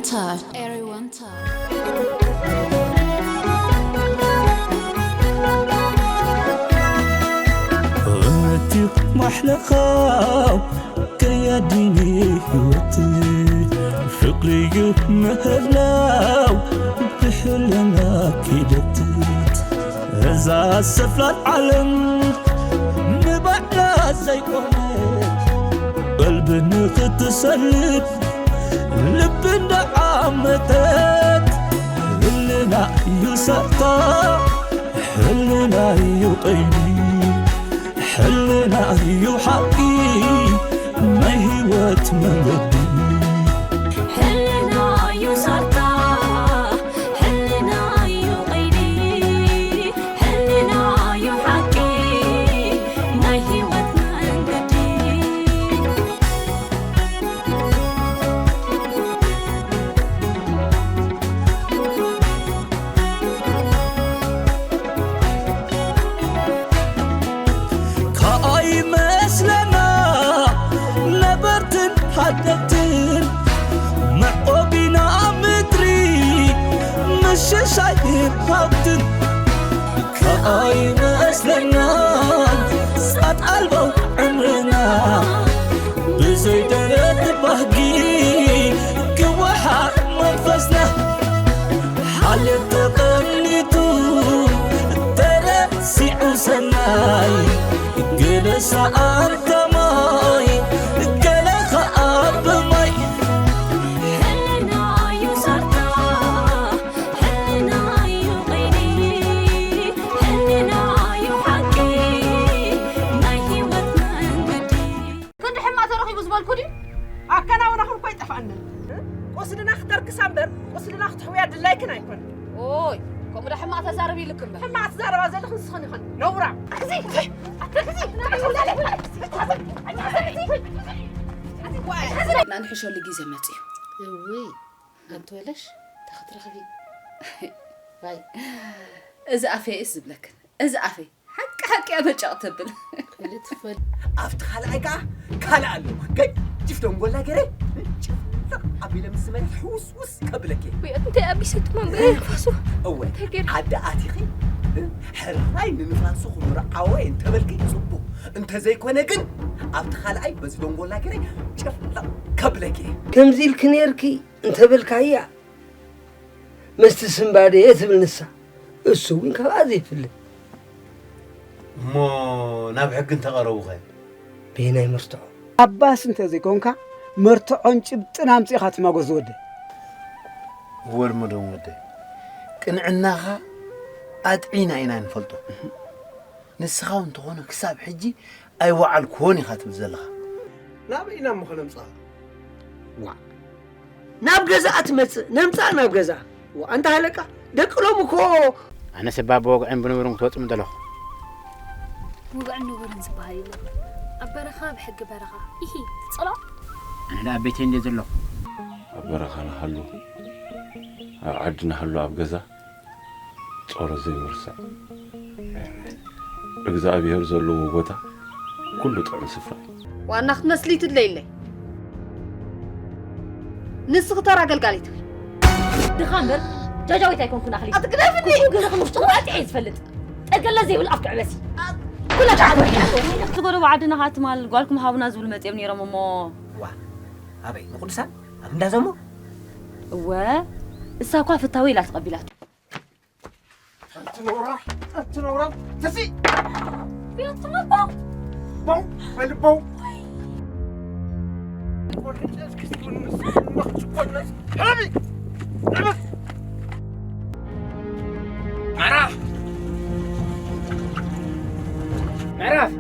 Everyone talk. እምነትዩ ማሕለኻው ከያዲኒ ህይወት ፍቕርዩ ምህላው ብሕልና ኪደት እዛ ሰፍላል ዓለም ንባዕላ ዘይኮነት ቀልቢ ንኽትሰልብ ልቢ እንዳዓመተት ህልና እዩ ሰርታ ሕልና እዩ ቀይዲ ሕልና እዩ ሓቂ ናይ ህይወት መንገዲ ሕልና እዩ ሰርታ ሕልና እዩ ቀይዲ ሕልና እዩ ሓቂ ናይ ህይወት መንገዲ ከኣይመስለና ነበርትን ሓደግትን መዕቆቢና ምድሪ ምሽሻይን ሃብትን ከኣይመስለና ጻት ኣልቦ ዕምርና ብዘይ ደረት ባህጊ ክወሓጥ መንፈስና ሓልዮት ተቐኒቱ ተረሲዑ ሰናይ ገለ ሰኣንታ ማይ ገለ ኸኣ ብማይ ሕልና እዩ ሰርታ ሕልና እዩ ቀይዲ ሕልና እዩ ሓቂ ናይ ህይወት መንገዲ ክንዲ ሕማቕ ተረኺቡ ዝበልኩ ድዩ? ኣከናውናኹም እኮ ይጠፍኣኒ። ቁስልና ክተርክሳ እምበር ቁስልና ክትሕውያ ድላይክን ኣይኮነን። ኦይ፣ ከምኡ ዶ ሕማቕ ተዛረቢ ኢልክ እምበር። ሕማቕ ትዛረባ ዘለኽን ንስኽን ኢኽን። ነውራም። ናንሕሸሉ ግዜ መጽዩ። እውይ፣ ኣንቲ ወለሽ፣ እንታይ ክትረኽቢ? ዋይ። እዚ ኣፈይ እስ ዝብለክን፣ እዚ ኣፈይ። ሓቂ ሓቂ እያ በጨቕ ተብል። ክልትፈል ኣብቲ ካልኣይ ከዓ ካልእ ኣለዋ። ገጅፍ ደንጎላ ገይረ ጭፍልቕ ኣቢለ ምስ ዝበለት ሕውስውስ ከብለኪ። ወይ እንታይ ኣቢሰ ትማን በይ ንፋሱ። እወ እንታይ ገይረ? ዓዲ ኣቲኺ ሕራይ ንንፋሱ ክምርዓዎ እየ እንተበልኪ ጽቡቕ። እንተዘይኮነ ግን ኣብቲ ካልኣይ በዚ ደንጎላ ገይረ ጭፍልቕ ከብለኪ እየ። ከምዚ ኢልኪ ነይርኪ እንተበልካያ ምስቲ ስምባደ እየ ትብል ንሳ። እሱ እውን ካብኣ ዘይፍለ። እሞ ናብ ሕጊ እንተቐረቡኸ? በየናይ መርትዖ? ኣባስ እንተዘይኮንካ መርትዖን ጭብጥን ኣምጺእኻ ትማጎስ ዝወደ። እወ እሞ ደም ወደ ቅንዕናኻ ኣጥዒና ኢና ንፈልጦ። ንስኻ እውን እንተኾነ ክሳብ ሕጂ ኣይወዓልኩዎን ኢኻ ትብል ዘለኻ። ናበይ ኢና እሞ ከነምጽኣ? ዋዕ ናብ ገዛ ኣትመጽእ ነምጻእ ናብ ገዛ። ዋዕ ኣንታ ሃለቃ ደቂ ሎም እኮ ኣነ ስባ ብወግዕን ብንቡርን ክትወጽእ ምደለኹ። ውግዕን ንቡርን ዝበሃል የለን። ኣብ በረኻ ብሕጊ በረኻ። ኢሂ፣ ትጸልኦ? ኣነ ደኣ ኣብ ቤተይ እንድየ ዘለኹ። ኣብ በረኻ ንሃሉ፣ ኣብ ዓዲ ንሃሉ ኣብ ገዛ ጸሎት ዘይምርሳዕ። እግዚኣብሔር ዘለዎ ቦታ ኩሉ ጥዑም ስፍራ እዩ። ዋና ክትመስሊ ትድለይለይ። ንስኺ ተራ ገልጋሊት ኢኺ። ድኻ እምበር ጃጃዊት ኣይኮንኩን ኣኽሊ። ኣትግደፍኒ! ኩሉ ገዛኹም ውሽጥኹም ኣጥዕየ ዝፈልጥ። ጠገለ ዘይብል ኣፍ ክዕበሲ። ኩላ ጃጃዊት። እቲ ጎደቦ ዓድና ከኣ ትማል ጓልኩም ሃቡና ዝብሉ መጺኦም ነይሮም እሞ። ዋ፣ ኣበይ? ንቅዱሳን? ኣብ እንዳ ዘሞ? እወ፣ እሳ እኳ ፍታወይ ኢላ ተቐቢላቶ። ኣንቲ ነውራ፣ ኣንቲ ነውራ፣ ተሲ! ያትመጣ! ባው፣ በል ባው! ቆርጨት ክስቱን ምስ መኽጭቆነስ! ሕለቢ! ሕለቢ! ምዕራፍ! ምዕራፍ!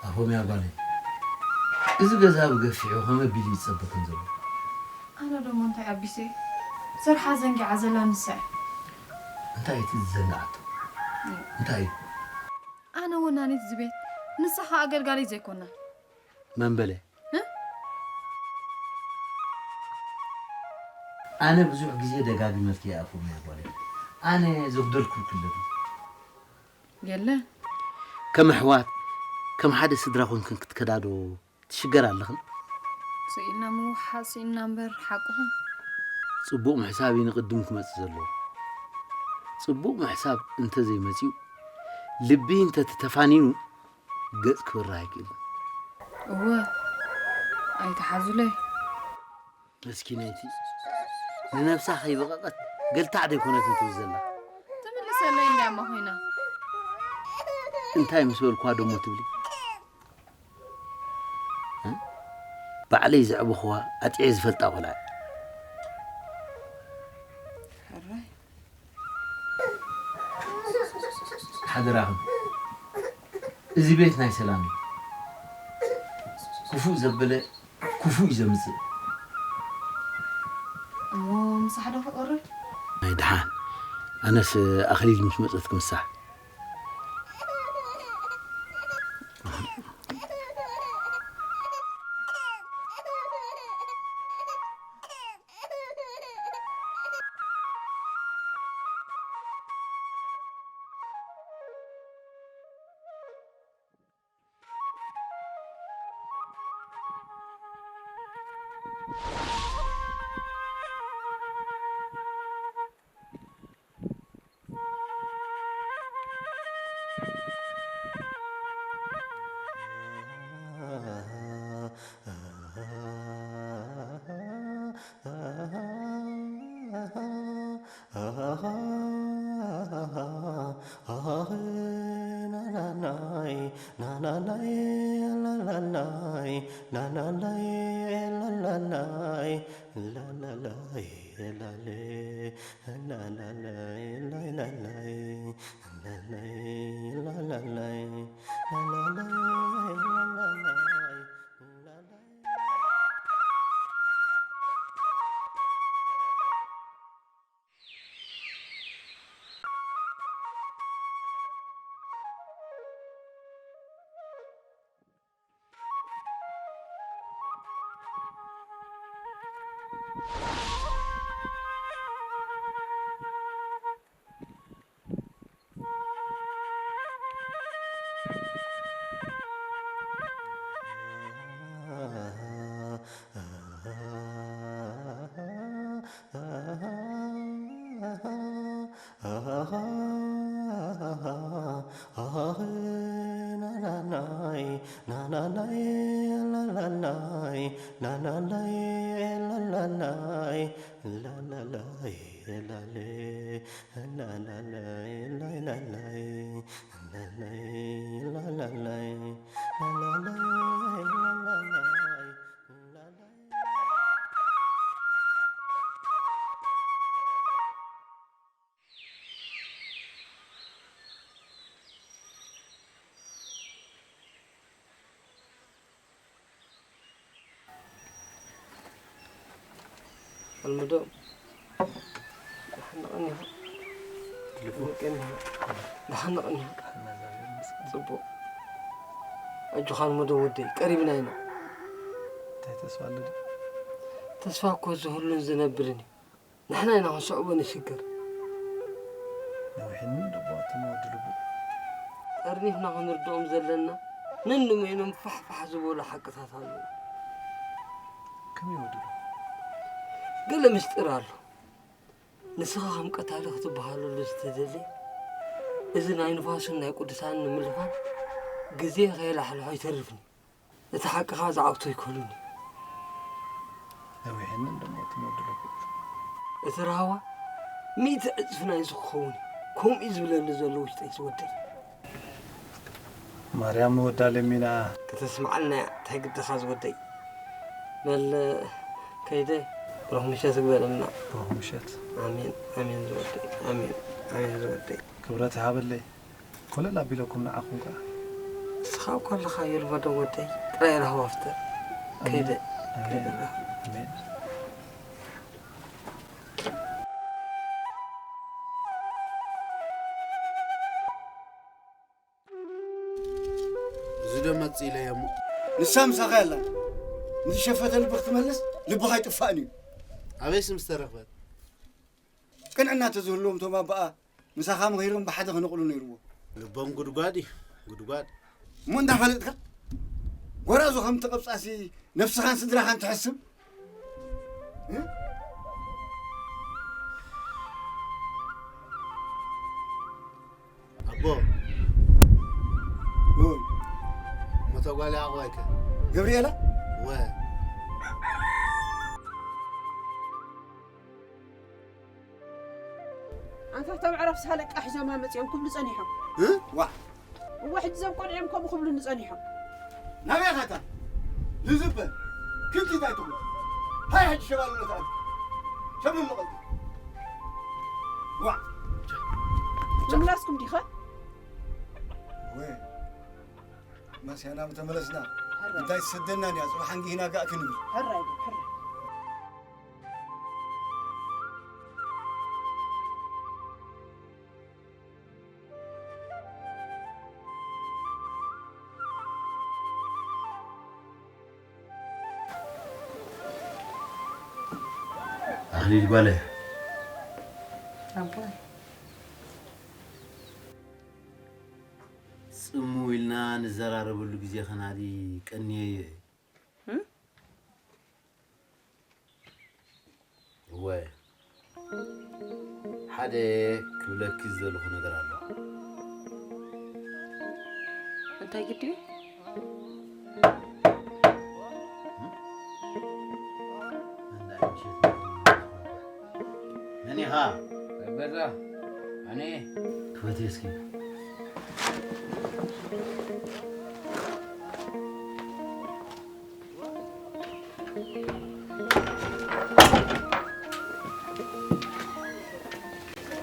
ኣፎምያ ጓለይ፣ እዚ ገዛ ብገፊሑ ከመይ ኣቢሉ እዩ ዝጸበ ከም ዘሎ? ኣነ ደሞ እንታይ ኣቢሰ? ስርሓ ዘንጊዓ ዘላ ንሳ እያ። እንታይ እቲ ዝዘንግዓቶ? እንታይ እዩ? ኣነ ወናኒት እዚ ቤት፣ ንስኻ ኣገልጋሊ ዘይኮና። መን በለ? እ? ኣነ ብዙሕ ግዜ ደጋጊመልኪ ይኣፍም እያ ጓለይ። ኣነ ዘጉደልኩልኪ ኣለኒ። የለ። ከም ኣሕዋት፣ ከም ሓደ ስድራ ኮንክን ክትከዳዶ ትሽገር ኣለኽን? ስኢልና ምውሓስ ስኢልና እምበር ሓቅኹም። ጽቡቕ ምሕሳብ እዩ ንቕድም ክመጽእ ዘለዎ። ጽቡቕ ምሕሳብ እንተዘይመጺኡ፣ ልቢ እንተተተፋኒኑ፣ ገጽ ክበርህ ኣይክእልን። እወ፣ ኣይትሓዙለይ። መስኪነይቲ፣ ንነብሳ ከይበቐቐት ገልታዕ ደይኮነትን ትብል ዘላ። ትምልሰለይ እንዳማ ኮይና። እንታይ ምስ በልኳ ደሞ ትብሊ? እ? ባዕለይ ዘዕበኽዋ ኣጥዕየ ዝፈልጣ ቆልዓ እየ። ሕራይ። ሓደራኹም፣ እዚ ቤት ናይ ሰላም እዩ። ክፉእ ዘበለ ክፉእ እዩ ዘምጽእ። እሞ ምሳሕ ዶ ክቕርብ? ናይ ደሓን፣ ኣነስ ኣኽሊል ምስ መጸት ክምሳሕ። ኣልምዶ፣ ደሓን ደቐኒ ኢኻ? ደሓን ደቐኒ ኢኻ? ጽቡቕ። ኣጆኻ ኣልምዶ ወደይ፣ ቀሪብና ኢና። እንታይ ተስፋ ኣሎ ድዩ? ተስፋ እኮ ዝህሉን ዝነብርን እዩ። ንሕና ኢና ክንስዕቦ ንሽገር። ነዊሕኒ ደቦ ኣቶም ወዲ ልቡ። ጠርኒፍና ክንርድኦም ዘለና ነንመይኖም ፋሕፋሕ ዝበሉ ሓቅታት ኣለዉ። ከመይ ወዲ ልቡ? ገለ ምስጢር ኣሎ። ንስኻ ከም ቀታሊ ክትበሃለሉ ዝተደልየ፣ እዚ ናይ ንፋስን ናይ ቅዱሳንን ንምልፋን ግዜ ከየላሕልሖ ኣይተርፍን እዩ። እቲ ሓቂ ኸኣ ዝዓግቶ ኣይክህሉን እዩ። ነዊሕኒ እንደሞ እቲ መወዲ ልቡ። እቲ ራህዋ ሚእቲ ዕጽፊ ናይዚ ክኸውን እዩ። ከምኡ እዩ ዝብለኒ ዘሎ ውሽጠይ ዝወደይ። ማርያም ንወዳ ለሚና። ከተስምዓልና እያ፣ እንታይ ግድኻ ዝወደይ። በል ከይደ፣ ብሩኽ ምሸት ግበረልና። ብሩኽ ምሸት። ኣሜን፣ ኣሜን ዝወደይ፣ ኣሜን፣ ኣሜን ዝወደይ። ክብረት ይሃበለይ። ኮለል ኣቢለኩም ንዓኹም ከኣ። ንስኻ እኮ ኣለኻ የልመዶ ወደይ፣ ጥራይ ራህዋ ፍጠር። ከይደ፣ ኣሜን። ከይደ ራህዋ። ኣሜን። እዚ ደመጽ ኢለያ እሞ። ንሳ ምሳኻ የላን። ንዝሸፈተ ልቢ ክትመልስ ልብኻ ኣይጥፋእን እዩ። ኣበይስ ምስ ተረኽበት? ቅንዕና ተዝህልዎም እቶም ኣባኣ ምሳኻ ምኺሮም ብሓደ ክነቕሉ ነይርዎ። ልቦም ጉድጓድ እዩ፣ ጉድጓድ። እሞ እንዳፈለጥካ ጎራዙ ከም ትቐብጻሲ ነብስኻን ስድራኻን ትሕስብ? እ? ኣቦ። ኦይ። ሞተ ጓል ያዕቆብ ኣይከ? ገብርኤላ? ወ። ኣንታ እቶም ዕረፍቲ ሃለቃ ሒዞማ መጺኦም ክብሉ ጸኒሖም። እ? ዋ። እወ፣ ሕጂ እዞም ቆልዑ እዮም ከምኡ ክብሉኒ ጸኒሖም። ናበይ ኢኻ እታ ልዝበ? ክንቲት ኣይትኹን። ሃይ፣ ሕጂ ሸባል ኣሎ ተኣልኩ። ሸብልሎ ቀልጢ። ዋ። ምምላስኩም ዲኸ? ወ። ማስያና ምተመለስና። ሕራይ። እንታይ ትሰደና እንድያ? ጽባሕ ኣንጊህና ጋእ ክንብል። ሕራይ፣ ሕራይ። ኣኽሊል ጓለ። ኣቦይ። ጽምው ኢልና ንዘራረበሉ ግዜ ኸናዲ ቀንየዮ እየ። እም? እወ፣ ሓደ ክብለኪ ዝደለኹ ነገር ኣሎ። እንታይ ግዲ እዩ? መን ኢኻ? ገዛ። ኣነ። ክፈትዮ እስኪ።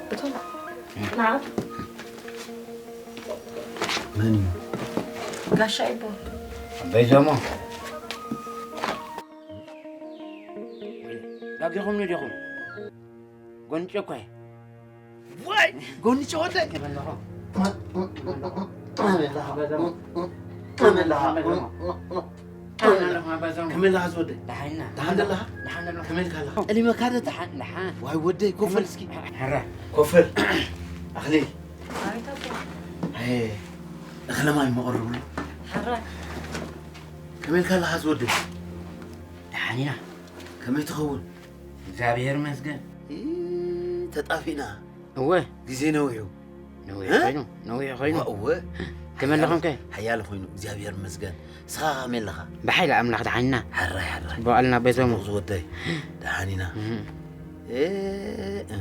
እቶም ንዓቱ መን እዩ? ጋሻ ይበሃል። ኣበይ ዞሞ? ዳጊኹምኒ ዲኹም? ጎንጨ እኮ እየ። ወይ ጎንጨ ወደይ። ከመለኹ? ከመለኻ? ከመለኻ? ከመለኻ? ከመለኻ? ከመለኻ ዝወደይ? ደሓና። ደሓን ደለኻ? ደሓን ደለኻ? ከመልካ ኣለኻ? ጠሊመካ ዶ? ደሓን፣ ደሓን። ዋይ ወደይ፣ ኮፈል እስኪ። ሕረ። ኮፈል። ኣኽሊል። ኣይ፣ እኽለ ማይ መቐርብሉ። ሕረ። ከመልካ ኣለኻ ዝወደይ? ደሓን ኢና። ከመይ ትኸውን? እግዚኣብሔር ይመስገን። ኢ፣ ተጣፊእና። እወ። ግዜ ነዊሑ። ነዊሑ እ? ኮይኑ፣ ነዊሑ ኮይኑ። እዋ፣ እወ። ከመለኹም ከ? ሓያል፣ ሓያል ኮይኑ፣ እግዚኣብሔር ይመስገን። ንስኻ ከመይ ኣለኻ? ብሓይሊ ኣምላኽ ደሓን ኢና። ሕራይ፣ ሕራይ። ጽቡቕ ኣለና፣ በዞም። ጽቡቕ ዝወደይ። ደሓን ኢና። እህ። እ፣ እ።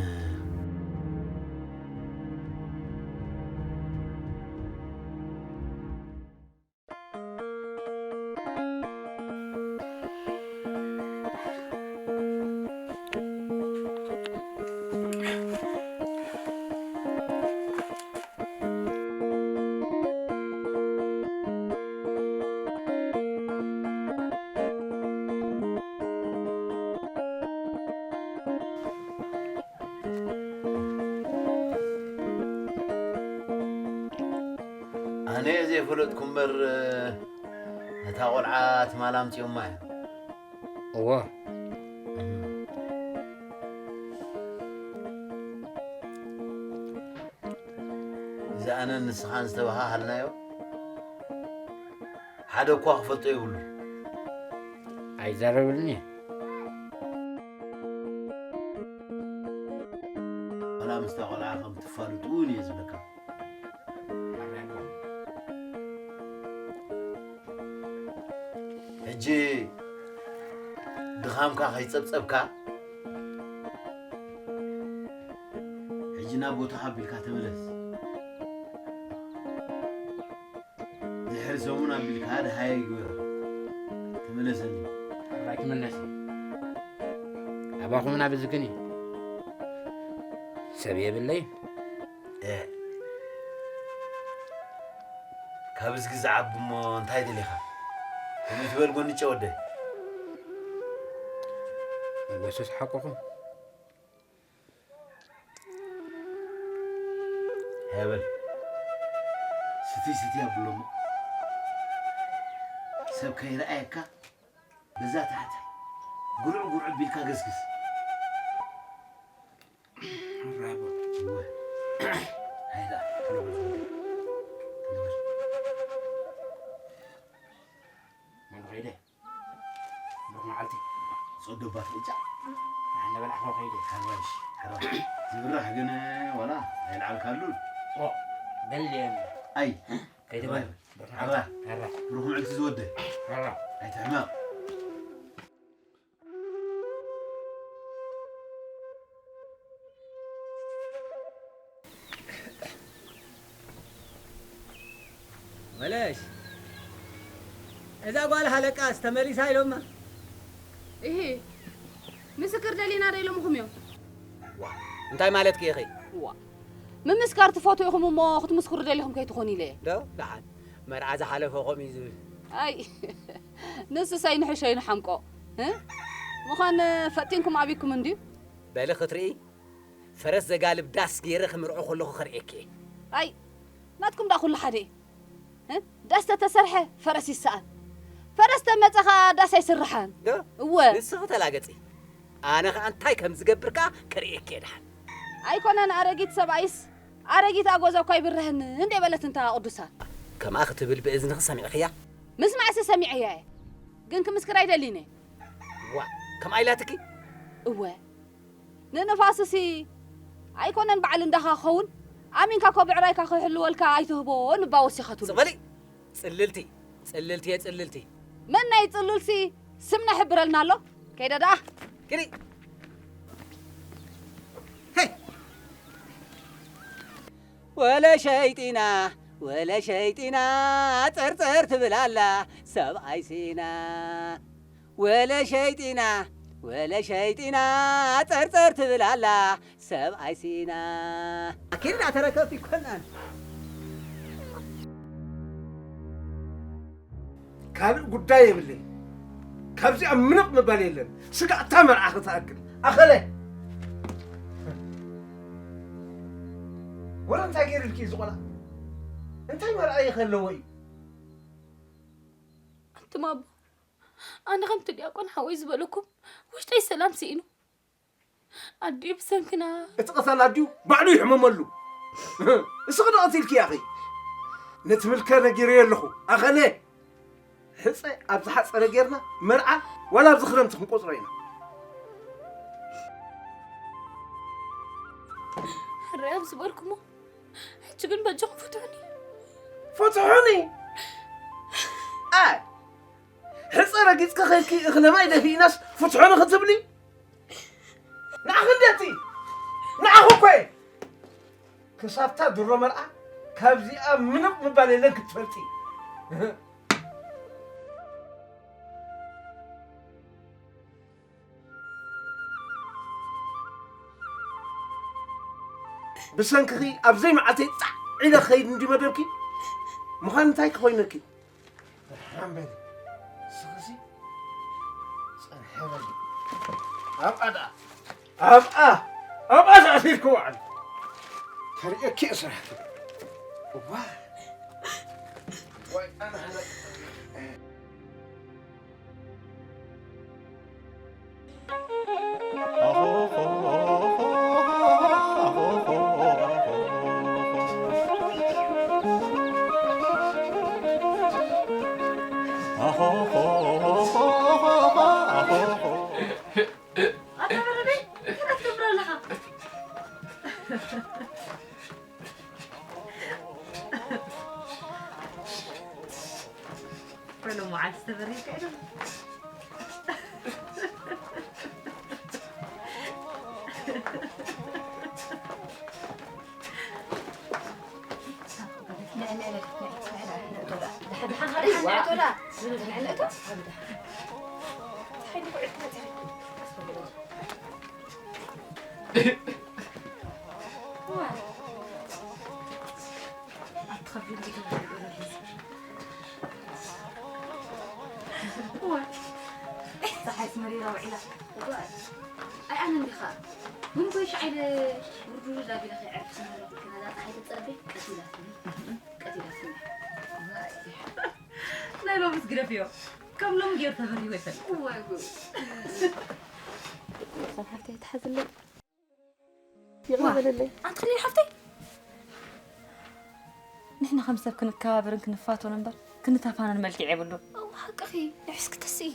ኣነ ዘይፈለጥኩ እምበር፣ ነታ ቆልዓ ትማል ኣምጺኦማ እዮም። እወ። እዚ ኣነን ንስኻን ዝተበሃሃልናዮ ሓደ እኳ ክፈልጦ የብሉን። ኣይዛረብልን እየ። ዋላ ምስታ ቆልዓ ከም ትፋልጡ እውን እየ ዝብለካ። ሕጂ ድኻምካ ከይጸብጸብካ፣ ሕጂ ናብ ቦታኻ ኣቢልካ ተመለስ። ድሕሪ ሰሙን ኣቢልካ ደሃየ ይግበረልካ። ተመለሰኒ። ሕራይ ክምለስ እየ። ኣባኹም ናብ ዝግኒ ሰብ የብለይን። እ። ካብ እዝጊ ዝዓቢ እሞ እንታይ ደሊኻ? ከመይ ትበል ጎንጨ ወደይ? ንጎስስ ሓቅኹም። ሃያ በል። ስቲ ስቲ ኣብሎሞ። ሰብ ከይረኣየካ በዛ ታሕታይ ጉርዕ ጉርዕ ቢልካ ገስግስ። ራቦ። እወ። ሃይዳ፣ ቶሎ በል። ቶሎ በል። መን ኸይደ? ብሩኽ መዓልቲ። ጸገባት ዕጫ። ኣነ በላዕኹ ኸይደ። ሓራሽ፣ ሓራሽ። ዝብራሕ ግን ዋላ ኣይልዓልካሉን። ኦ፣ በል የም። ኣይ፣ ከይደ በል። ብሩኽ መዓልቲ። ሓራ። ሓራ። ብሩኽ መዓልቲ ዝወደ። ሓራ። ኣይትሕመቕ። ወለሽ፣ እዛ ጓል ሃለቃስ ተመሊሳ ኢሎማ? እሂ፣ ምስክር ደሊና ዶ ኢሎምኹም እዮም? ዋ፣ እንታይ ማለትኪ ኢኺ? ዋ፣ ምምስካር ትፈትዉ ኢኹም እሞ ክትምስክሩ ደሊኹም ከይትኾኑ ኢለ እየ። ዶ? ደሓን፣ መርዓ ዝሓለፈ ከምኡ እዩ ዝብል። ኣይ፣ ንሱስ ኣይንሕሾ ኣይንሓምቆ። እ? ምዃን ፈጢንኩም ኣቢኩም እንድዩ? በሊ ክትርኢ፣ ፈረስ ዘጋልብ ዳስ ገይረ ክምርዖ ከለኹ ከርእየኪ እየ። ኣይ፣ ናትኩም ደኣ ኩሉ ሓደ እዩ። እ? ዳስ ተተሰርሐ ፈረስ ይሰኣን። ፈረስ ተመጸ ኸኣ ዳስ ኣይስርሓን። ዶ? እወ። ንስኺ ተላገጺ። ኣነ ኸኣ እንታይ ከም ዝገብር ከኣ ከርእየኪ እየ ደሓን። ኣይኮነን ኣረጊት ሰብኣይስ፣ ኣረጊት ኣጎዛ እኳ ኣይብርህን እንደ በለት እንታ ቅዱሳ። ከምኣ ክትብል ብእዝንኺ ሰሚዕኽያ? ምስማዕሲ ሰሚዐያ እየ። ግን ክምስክር ኣይደልን እየ። ዋ፣ ከምኣ ኢላትኪ? እወ። ንንፋስሲ ኣይኮነን በዓል እንዳኻ ክኸውን፣ ኣሚንካ እኮ ብዕራይካ ክሕልወልካ ኣይትህቦ ንባ ወሲኻትሉ። ጽቕ በሊ። ጽልልቲ፣ ጽልልቲ እየ ጽልልቲ። መን ናይ ጽሉልሲ ስምና ሕብረልና ኣሎ? ከይደ ደኣ። ኪዲ። ሄይ። ወለ ሸይጢና፣ ወለ ሸይጢና፣ ጸርጸር ትብል ኣላ፣ ሰብኣይ ሲና። ወለ ሸይጢና፣ ወለ ሸይጢና፣ ጸርጸር ትብል ኣላ፣ ሰብኣይ ሲና። ኣኪልና ተረከብቲ ይኮናን። ካልእ ጉዳይ የብለይ። ካብዚኣ ምንቕ ምባል የለን። ስጋዕ እታ መርዓ ክትኣክል። ኣኸለ! ወረ እንታይ ገይሩልኪ እዩ እዚ ቆልዓ? እንታይ መርኣዪ ከለዎ እዩ? ኣንቱም ኣቦ፣ ኣነ ከምቲ ዲያቆን ሓወይ ዝበለኩም ውሽጠይ ሰላም ስኢኑ። ኣዲኡ ብሰንክና። እቲ ቀታል ኣዲኡ ባዕሉ ይሕመመሉ። እስኺ ዶ ቀቲልኪ ያኺ? ነቲ ምልከ ነጊረዮ ኣለኹ። ኣኸለ! ሕጸ ኣብ ዝሓጸረ ጌርና መርዓ ዋላ ኣብዚ ክረምቲ ክንቆጽሮ ኢና። ሕራይ ኣብ ዝበልኩሞ፣ ሕጂ ግን በጃኹም ፍትሑኒ። ፍትሑኒ? ኣይ! ሕጸ ረጊጽኪ ኸይድኪ እኽለ ማይ ደፊእናስ ፍትሑኒ ክትብሊ? ንዓኺ እንዴቲ? ንዓኺ እኮ እየ። ክሳብታ ድሮ መርዓ ካብዚኣ ምንቕ ምባል የለን ክትፈልጢ። ብሰንክኺ ኣብ ዘይመዓልተይ ጻዕ ኢለ ክኸይድ እንዲ መደብኪ። ምዃን እንታይ ክኾይነኪ? ደሓን በሊ። ንስኺሲ ጸንሐ በሊ። ኣብኣ ደኣ፣ ኣብኣ፣ ኣብኣ ተኣሲርኪ ውዓሊ። ተርእየኪ እየ ስራሕኪ። እዋ። ዋይ፣ ኣነ ሃለቅ። ኣታ በረደይ፣ እንታይ ትገብር ኣለኻ? በሎ መዓልቲ ዝተበረይካ ኢሉ። ኣትኸብድ እንዲህ ተባለ ይበላል ህዝብ። እዋ፣ ፀሓይስ መሪራ ውዒላ። እዋ፣ ኣይ ኣነ እንዲኻ፣ ግን ኮይሽ ዓይለ ውርድ ውርድ ኣቢለ ከይዕርፍ ስመረኩ። ናዛ ፀሓይ ተፀርቤ ቀስ ኢላትኒ፣ ቀስ ኢላትኒ። ናይ ሎምስ ግደፍዮ። ከም ሎሚ ገይሩ ተበሪሁ ኣይፈልጥ። እዋይ ጉድ። ሰን ሓፍተይ ትሓዝለይ። ይቕረ በለለይ። ኣንቲ ክሊል ሓፍተይ፣ ንሕና ከም ሰብ ክንከባበርን ክንፋቶን እምበር ክንተፋነን መልክዕ የብሉን። እዋ ሓቅኺ፣ ንሕስኪ ተስኢ።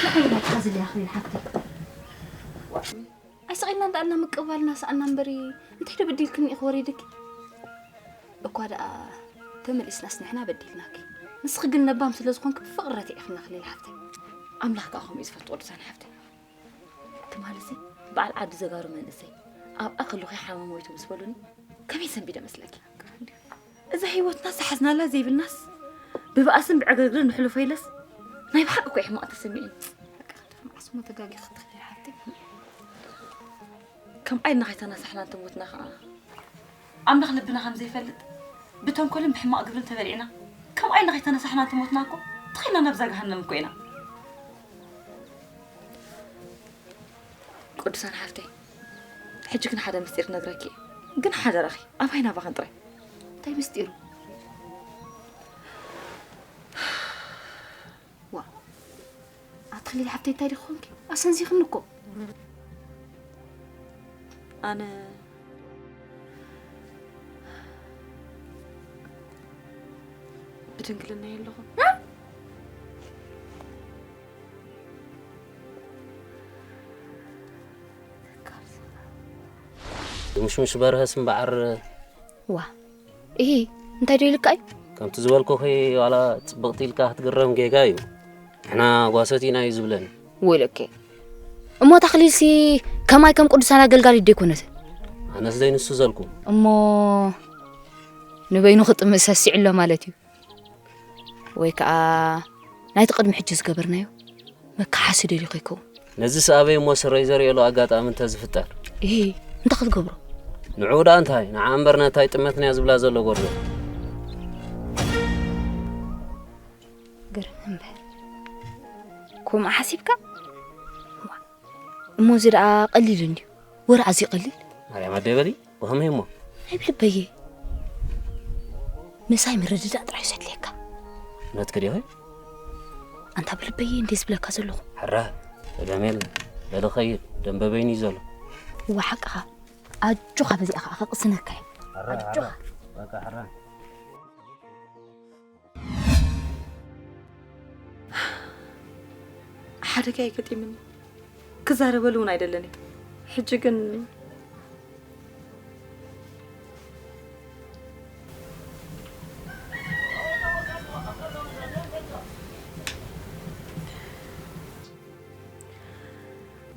ንዓይ ናይ ሓዝለይ ኣኽሊል ሓፍተይ። ኣይስቕ ኢልና እንዳኣልና ምቅብባልና ሰኣና እምበሪ፣ እንታይ ዶ በዲልክኒ ኢኺ ወሪድኪ? እኳ ደኣ ተመሊስናስ ንሕና በዲልናኪ። ንስኺ ግን ለባም ስለ ዝኾንኪ ብፍቕሪ ረቲዕክና ኣኽሊል ሓፍተይ። ኣምላኽ ከኣ ከምኡ እዩ ዝፈቱ ቅዱሳን ሓፍተይ። ትማልሲ በዓል ዓዲ ዘጋሩ መንእሰይ ኣብኣ ከለኹ ይሓመም ሞይቱ ምስ በሉኒ ከመይ ሰንቢደ መስለኪ? እዛ ህይወትና ዝሓዝናላ ዘይብልናስ ብባእስን ብዕግርግርን ንሕልፎ ኢለስ ናይ ብሓቂ እኮ እዩ ሕማቕ ተሰሚዑ። መዓስ እሞ ተጋጊኺ ትኽሊ ሓፍተይ? ከምኣ ኢልና ከይተናሳሕና እንተሞትና ኸዓ ኣምላኽ ልብና ከም ዘይፈልጥ ብተንኮልን ብሕማቕ ግብርን ተበሊዕና ከምኣ ኢልና ከይተናሳሕና እንተሞትና እኮ ተኺልና ናብዛ ገሃነም እኮ ኢና። ቅዱሳን ሓፍተይ፣ ሕጂ ግን ሓደ ምስጢር ክነግረኪ እየ። ግን ሓደራኺ ኣባይ ናባኽን ጥራይ። እንታይ ምስጢሩ? ዋ ኣትክሊል ሓፍተይ እንታይ ዲኺ ኮንኪ? ኣሰንዚኽኒ እኮ። ኣነ ብድንግልና ኣለኹ። ምሽምሽ በርሀስ እምበዓር ዋ እሂ እንታይ ዶ ኢልካ እዩ? ከምቲ ዝበልኩኺ ዋላ ጽብቕቲ ኢልካ ክትግረም ጌጋ እዩ። ንሕና ጓሶት ኢና እዩ ዝብለኒ። ወይለኬ እሞ ታኽሊልሲ ከማይ ከም ቅዱሳን ኣገልጋሊት ዶ ኣይኮነትን? ኣነስ ዘይንሱ ዘልኩ። እሞ ንበይኑ ክጥምእ ሰሲዑ ኣሎ ማለት እዩ። ወይ ከዓ ናይቲ ቅድሚ ሕጂ ዝገበርናዮ መከሓሲ ደልዩ ከይከውን። ነዚስ ኣበይ እሞ ስረይ ዘርእየሉ ኣጋጣሚ እንተዝፍጠር። እሂ እንታይ ክትገብሮ? ንዕኡ ደኣ እንታይ ንዓ እምበር ነታ ይጥመትናያ ዝብላ ዘሎ ጎርዞ። ግርም እምበር ከምኡ ሓሲብካ? እሞ እዚ ደኣ ቀሊል እንድዩ ወረ ኣዝዩ ቀሊል። ማርያም ኣደይ በሊ ብኸመይ እሞ? ኣይብልበየ ምሳይ ምርድዳእ ጥራሕ እዩ ዘድልየካ። ነትኪ ዲኺ? ኣንታ ብልበየ እንዴ ዝብለካ ዘለኹ። ሕረ ተጋሜል በሊ ኸይድ ደንበበይኒ እዩ ዘሎ። እዋ ሓቅኻ ኣጆኻ በዚኣ ኸዓ ከቕስነካ እየ። ኣጆኻ። ሓደጋ እዩ ገጢምኒ። ክዛረበሉ እውን ኣይደልን እየ። ሕጂ ግን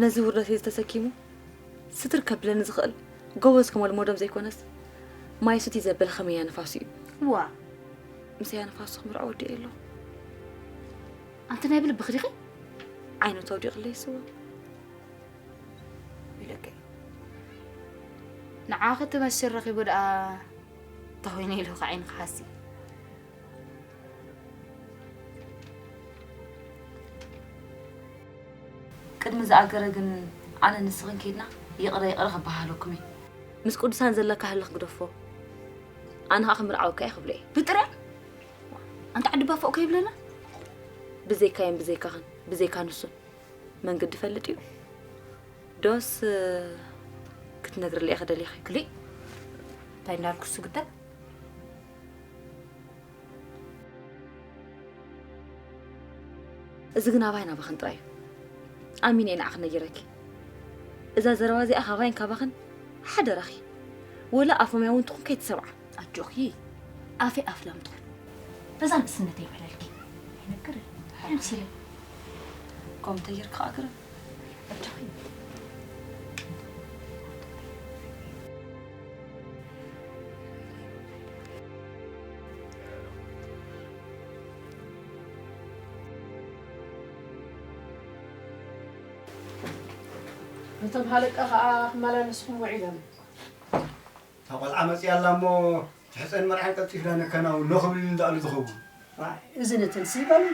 ነዚ ውርደተይ ዝተሰኪሙ ስትር ከብለኒ ዝኽእል ጎበዝ ክመልመዶም ዘይኮነስ ማይ ስቲ ዘበለ ከመያ ንፋሱ እዩ። ዋ ምሰያ ንፋሱ ክምርዖ ወዲኤ ኣለኹ። ኣንቲ ናይ ብልብኺ ዲኺ? ዓይነቱ ኣውዲቕለይ ስዋ ኢለኪ። ንዓኺ ትመስል ረኺቡ ደኣ ተኾይነ ኢሉ ዓይንኺ ሓሲ። ቅድሚ ዝኣገረ ግን ኣነ ንስኽን ከይድና ይቕረ ይቕረ ክበሃለኩም እየ። ምስ ቅዱሳን ዘለካ ህልኽ ግደፎ። ኣነ ኸዓ ክምርዓወካ እየ ክብሎ እየ። ብጥርያ ኣንታ ዓዲ ባፎ እኮ ይብለና። ብዘይካየን ብዘይካኽን ብዘይካ ንሱን መንገዲ ይፈልጥ እዩ። ዶስ ክትነግርለይ ኢኺ ደሊኺ? ክሊእ እንታይ እንዳልኩ እሱ ግዳ እዚ ግን ኣባይን ኣባኽን ጥራይ እዩ። ኣሚነ እየ ንዓኺ ነጊረኪ። እዛ ዘረባ እዚኣ ካባይን ካባኽን ሓደራኺ። ወላ ኣፎምያ እውን ትኹን ከይትሰምዓ። ኣጆኺ ኣፈይ ኣፍላም ትኹን። በዛ ንእስነተይ ይውሕለልኪ። ኣይነግር እየ። ኣምሲለ። ከምኡ ተጌርካ ኣግርም። ኣጆኺ። እቶም ሃለቃ ኸኣ ክመላለስኹም ውዒሎም። እታ ቆልዓ መጺኣ ኣላ እሞ ትሕፀን መርዓን ቀልጢፍና ነከናውን ኖ ክብል ኢሉ እንዳኣሉ ዝኸውን። ዋይ፣ እዚ ንትንሲ ይበሉ።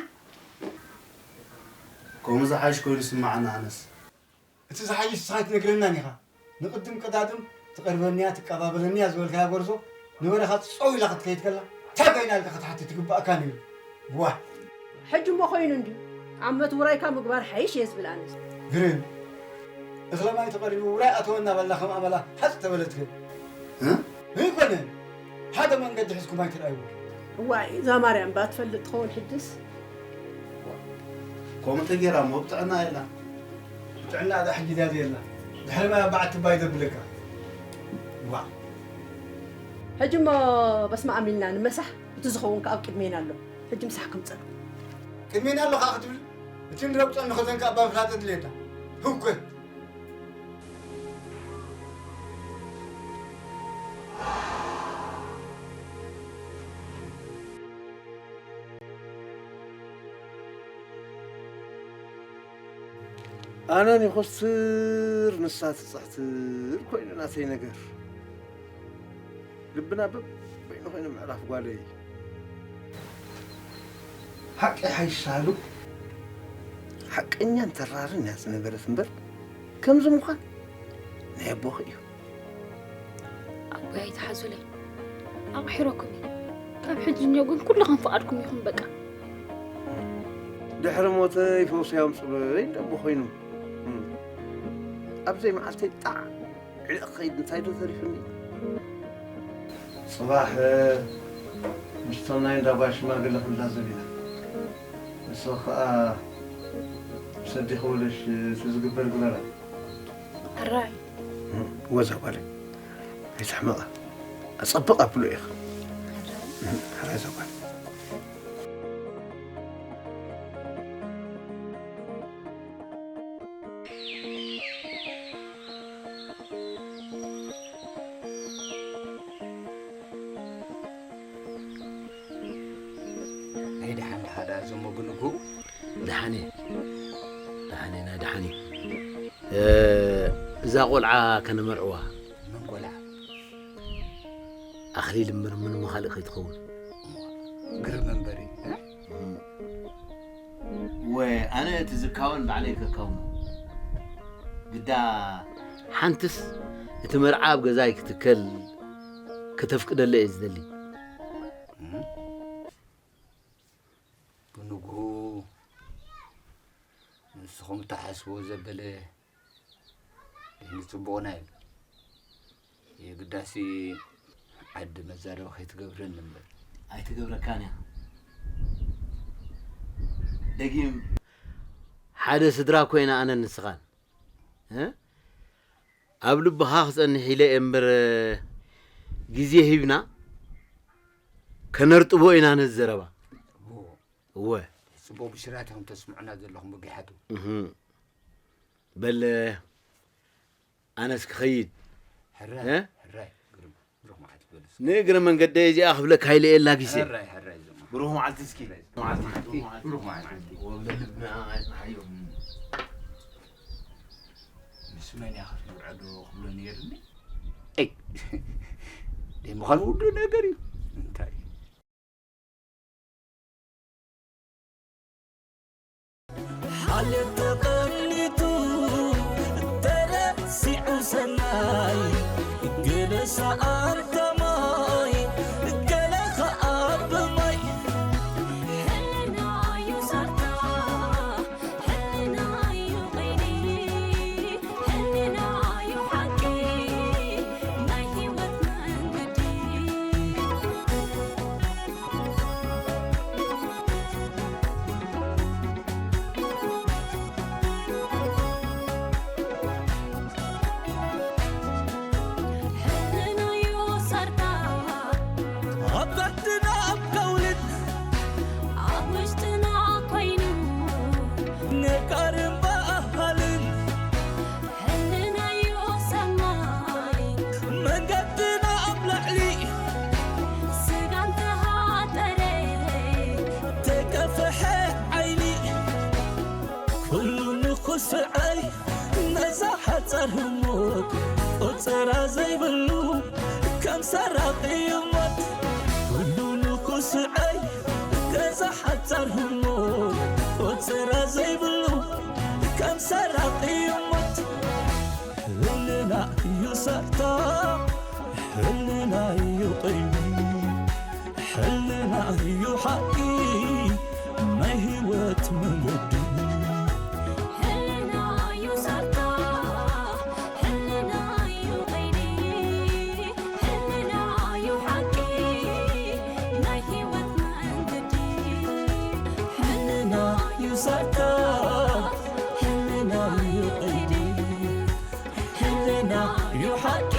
ከምኡ ዝሓይሽ ኮይኑ ይስምዓኒ ኣነስ። እቲ ዝሓይሽ ንስኻ ኣይትነግረናን ኢኻ። ንቕድም ቀዳድም ትቐርበኒ እያ ትቀባበለኒ እያ ዝበልካያ ጎርዞ ንበረኻ ጸው ኢላ ክትከይድ ከላ እንታይ ኮይና ኢልካ ክትሓትት ይግባእካ ነይሩ። ዋ። ሕጂ እሞ ኮይኑ እንድዩ። ዓመት ውራይካ ምግባር ሓይሽ እየ ዝብል ኣነስ። ግርም። እኽለ ማይ ተቐሪቡ ውራይ ኣተወ እናበልና ከም ኣመላ ሃጽ ተበለት ግን። እ? ኣይኮነን። ሓደ መንገዲ ሒዝኩም ኣይትርኣዩ። እዋይ፣ እዛ ማርያም እባ ትፈልጥ ትኸውን ሕጅስ። ከምኡ ተጌራ እሞ ብጥዕና የላ። ብጥዕና እዛ ሕጂ ድያ ዘየላ። ድሕሪ ማይ ኣብ በዓል ትባይ ዘብለካ። ዋ። ሕጂ እሞ በስመ ኣብ ኢልና ንመሳሕ፣ እቲ ዝኸውን ከኣ ኣብ ቅድሜና ኣሎ። ሕጂ ምሳሕ ክምጸሉ። ቅድሜና ኣሎ ከኣ ክትብል፣ እቲ ንረግጾ ንኸተንካ እባ ምፍላጥ ኣድልየና። ህውከት። ኣነ ኒኾስትር ንሳ ትጽሕትር ኮይኑ ናተይ ነገር። ልብና በበይኑ ኮይኑ ምዕራፍ ጓለይ። ሓቂ ሓይሻሉ ሓቀኛን ተራርን እያ ዝነበረት እምበር፣ ከምዚ ምዃን ናይ ኣቦኺ እዩ። ኣቦይ ኣይትሓዙለይ፣ ኣቑሒረኩም እዩ። ካብ ሕጂ እኒኦ ግን ኩልኹም ፍቓድኩም ይኹን በቃ። ድሕሪ ሞተይ ፈውሲ ኣምጽኡለይ እንደ ኣቦ ኮይኑ። እም። ኣብ ዘይመዓልተይ ጣዕ ኢለ ክኸይድ እንታይ ዶ ተሪፉኒ? ጽባሕ ምስቶም ናይ እንዳ ጓል ሽማግለ ክንዛዘም ኢና። ንስኺ ኸኣ ምስ ኣዴኺ ወለሽ እቲ ዝግበር ግበራ። ሕራይ። እም፣ ወዛ ጓለይ። ኣይትሕመቓ። ኣጸብቕ ኣብሎ ኢኻ። ሕራይ። እም፣ ሕራይ እዛ ጓል። ናይ ደሓን ደሓ ደኣ እዞም ወግንኩ። ደሓን እየ። ደሓን እየ፣ ናይ ደሓን እየ። እ፣ እዛ ቆልዓ ከነመርዕዋ። መን ቆልዓ? ኣኽሊል እምበር ምን ምኻልእ ከይትኸውን። ግርም እምበሪ፣ እ? እም። ወ፣ ኣነ እቲ ዝካወን ባዕለይ ከካውኖ። ግዳ ሓንትስ እቲ መርዓ ኣብ ገዛይ ክትከል ከተፍቅደለ እየ ዝደሊ። እም። ብንግሁ ንስኹም እትሓስብዎ ዘበለ ንጽቡቕና እዩ። የግዳሲ ዓዲ መዛረቢ ከይትገብረኒ እምበር። ኣይትገብረካን እያ። ደጊም ሓደ ስድራ ኮይና ኣነን ንስኻን፣ እ? ኣብ ልብኻ ክጸንሕ ኢለ እየ እምበር፣ ግዜ ሂብና ከነርጥቦ ኢና ነዚ ዘረባ። እዎ። እወ። ጽቡቕ ብሽራት ኢኹም ተስምዑና ዘለኹም ብጊሓቱ። እህ። በል፣ ኣነስ ክኸይድ። ሕራይ፣ እ? ሕራይ፣ ግርም፣ ብሩኽ መዓልቲ በል እስኪ። ንእግረ መንገደይ እዚኣ ክብለካ ኢለ እየ ላጊሰ። ሕራይ፣ ሕራይ፣ ዘማ። ብሩኽ መዓልቲ እስኪ። ሕራይ፣ መዓልቲ፣ መዓልቲ፣ ብሩኽ መዓልቲ። ወብለ ልብና ኣይጽናሓዮ። ምስ መን እያ ከፊሉ ዕዶ ክብሎ ነይርኒ? ኤይ፣ ደይ ምዃኑ ውዱእ ነገር እዩ። እንታይ? ሓልዮት ተቐኒቱ ተረሲዑ ሰናይ፣ ገለ ሰኣን ከማይ፣ ገለ ኸኣ ብማይ። ሕልና እዩ ዛርታ፣ ሕልና እዩ ቐይዲ። ሕልና እዩ ሓቂ ናይ ህይወት መንገዲ። ሕልና እዩ ሰርታ ኣብ ታሕትና ኣብ ከውልን ኣብ ውሽጥና ኮይኑ ነጋርን በሃልን ሕልናዮ ሰማይ መንገድና ኣብ ላዕሊ ስጋ እንተሃጠረ ተከፍሐ ዓይኒ ኩሉ ንኹስዐይ ነዛ ሓጻር ህሞት ቆጸራ ዘይብሉ ከም ሰራቒ ሞት ኩሉ ንኹስዐይ ገዛ ሓጻር ህሞት ቆጸራ ዘይብሉ ከም ሰራቒ ሞት ሕልና እዩ ሳታ ሕልና እዩ ቐይዲ ሕልና እዩ ሓቂ ናይ ህይወት መንገዲ። ሕልና እዩ ዛንታ፣ ሕልና እዩ ቀይዲ። ሕልና እዩ ሓቂ ናይ ህይወት መንገዲ። ሕልና እዩ ዛንታ፣ ሕልና እዩ ቀይዲ። ሕልና እዩ ሓቂ